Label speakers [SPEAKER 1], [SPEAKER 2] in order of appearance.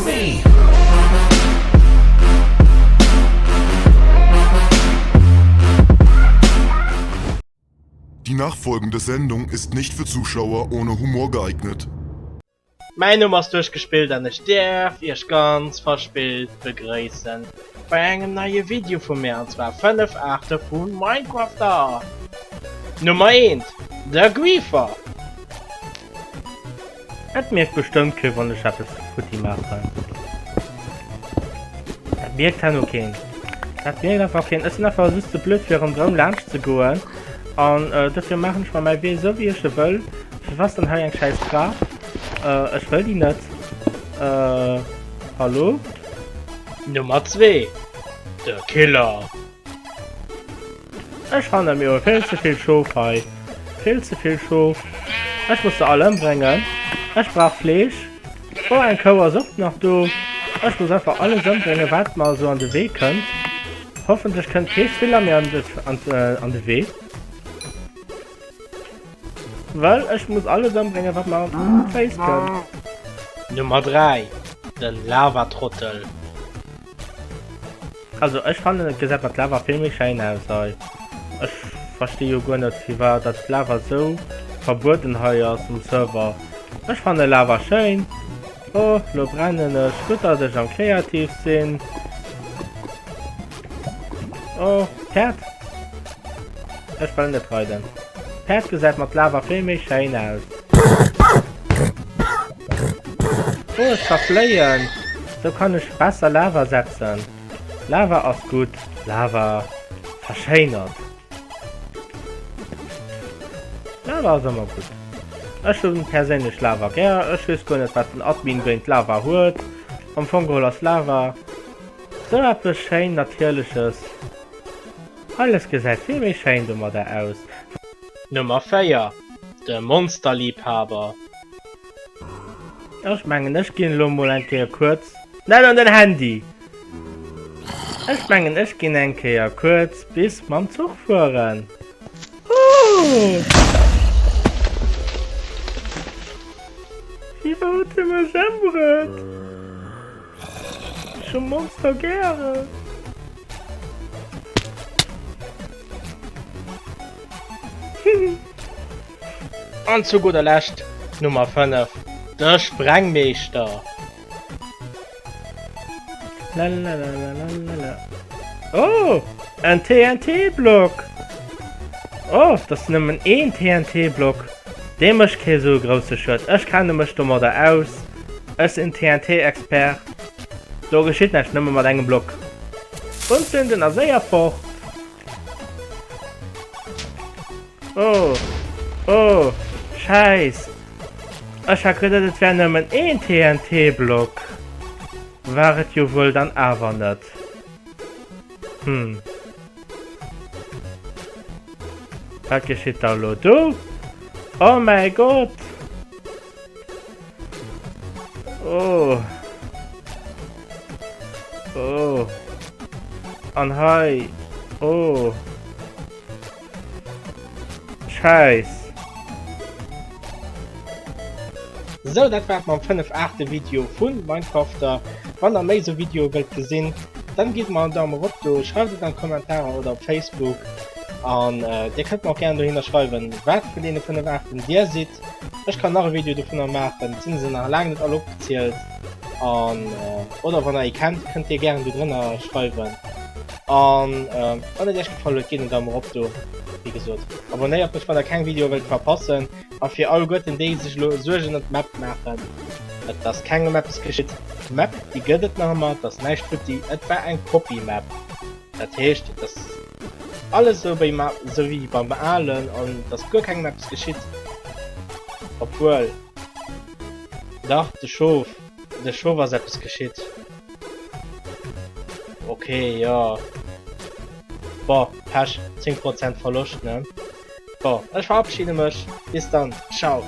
[SPEAKER 1] me.
[SPEAKER 2] Die nachfolgende Sendung ist nicht für Zuschauer ohne Humor geeignet.
[SPEAKER 3] Mäin Numm ass duerchgespillt an ech däerf iech ganz verspillt begréissen bei engem neie Video vu mir an zwar 5 Aarte vu Minecrafter. Nummer 1, De Griefer.
[SPEAKER 4] Et mierkt bestëmmt kee wann ech eppes futti maachen. Dat mierkt herno keen. Dat mierkt einfach keen. Ech sinn einfach just ze blöd fir ronderëm laanscht ze goen. An dofir maachen ech mer mäi Wee esou wéi ech e wëll. Firwat ass dann hei eng schäiss Trap? Ech wëll déi net. Hallo?
[SPEAKER 3] Nummer 2, De Killer.
[SPEAKER 4] Ech fannen mir hu vill ze vill Schof hei. Vill ze vill Schof. Ech muss se all ëmbréngen. Ech brauch Fleesch. Oh, eng Kou ass och nach do. Ech muss einfach alles ëmbréngen, wat mer esou an de Wee kënnt. Hoffentlech kënnt kee Spiller méi an de, an, äh, an de Wee. Well ech muss alles ëmbréngen, wat mer an d'Féiss kënnt.
[SPEAKER 3] Nummer 3, Den Lavatrottel.
[SPEAKER 4] Also ech fannen et gesäit mat Lava vill méi schéin aus hei. Ech versti jo guer net firwat dat Lava sou verbueden hei ass um Server. Ech fanne Lava schéin. Oh lo brennen ech. Gutt dat ech am Kreativ sinn. Oh Päerd. Ech well net reiden. Päerd gesäit mat Lava vill méi schéin aus. Oh, ech ka fléien. Sou kann ech besser Lava setzen. Lava ass gutt. Lava verschéinert. Lava ass ëmmer gutt. Ech hunn perséinlech Lava gär. Ech weess guer net, wat den Admin géint Lava huet. Am Fong geholl ass Lava sou eppes schéin Natierleches. Alles gesäit vill méi schéin domadder aus.
[SPEAKER 3] Nummer 4, De Monsterliebhaber.
[SPEAKER 4] Ech mengen ech ginn elo mol eng Kéier kuerz net un den Handy. Ech mengen ech ginn eng Kéier kuerz bis mam Zuch fueren. Oh! Wéi huet hie mech ëmbruet? Ech hu Monster gären.
[SPEAKER 3] An zu gudder Lescht Nummer 5, de Sprengmeeschter.
[SPEAKER 4] Lalalalalalala. Oh, en TNT-Block! Oh, dat ass nëmmen een TNT-Block. Dee mécht kee sou grousse Schued. Ech kenne mech domadder aus. Ech sinn TNT-Expert. Do geschitt näischt nëmme mat engem Block. Unzünden a séier fort. Oh, oh, Schäiss. Ech hat geduet, et wär nëmmen een TNT-Block. War et jo wuel dann awer net. Hm. Wat geschitt da lo do? Oh mäi Gott! Oh. Oh. An hei. Oh. Scheiss.
[SPEAKER 3] Sou dat war et mam 5 aachte Video vun Minecrafter. Wann der méi sou Videoe wëllt gesinn, dann gitt mer en Daumen erop do, schreift et an d'Kommentarer oder op Facebook an dir kënnt mer och gären dohinner schreiwen wat vun deene 5 Aarten dir sidd. Ech kann nach e Video dovunner maachen, et sinn se nach laang net all opgezielt an oder wann der ee kennt, kënnt dir gären do drënner schreiwen. An wann et iech gefall huet, gitt en Daumen erop do, wéi gesot abonnéiert mech wann der keng Videoe wëllt verpassen a fir alleguerten déi sech elo Suergen ëm d'Map maachen, et ass kengem eppes geschitt, d'Map déi gëtt et nach ëmmer, et ass näischt futti, et war eng Copy-Map, dat heescht et ass alles esou wéi esou wéi beim alen an et ass guer kengem eppes geschitt, obwuel dach de Schof, de Schof ass eppes geschitt. Ok, jo. Boah, Pech, 10 Prozent Verloscht, ne? Bon, ech verabschiede mech. Bis dann. Ciao.